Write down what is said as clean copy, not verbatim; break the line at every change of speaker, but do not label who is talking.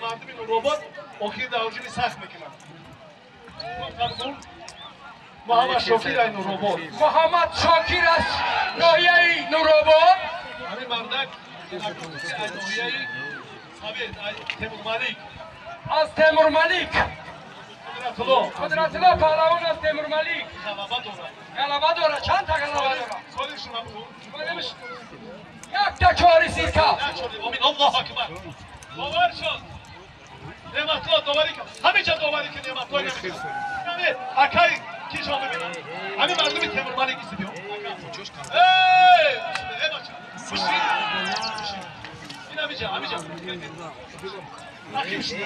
Мардуми Нуробод охир дар ҳуҷуми сахт мекунанд. Муҳаммад Шокир ай Нуробод.
Муҳаммад Шокир аз ноҳияи Нуробод.
Ҳамин мардак ай ноҳияи Совет, ай Темурмалик.
Аз Темурмалик.
Қудратулло.
Қудратулло паҳлавон аз Темурмалик.
Ғалаба дорад.
Ғалаба дорад. Чанд та ғалаба дорад?
Солишона бугӯ.
Якта чори сирка.
Омин, Аллоҳу акбар! Довар шуд. Неъматулло доварӣ кард. Ҳамеҷа доварӣ ки Неъматулло намекунад. Акай кишо мебинам. Ҳамин мардуми Темурмалик истиди. Эй! Э бача. Бишин. Ин ҳамиҷа, ҳамиҷа. Ҳаким шуд.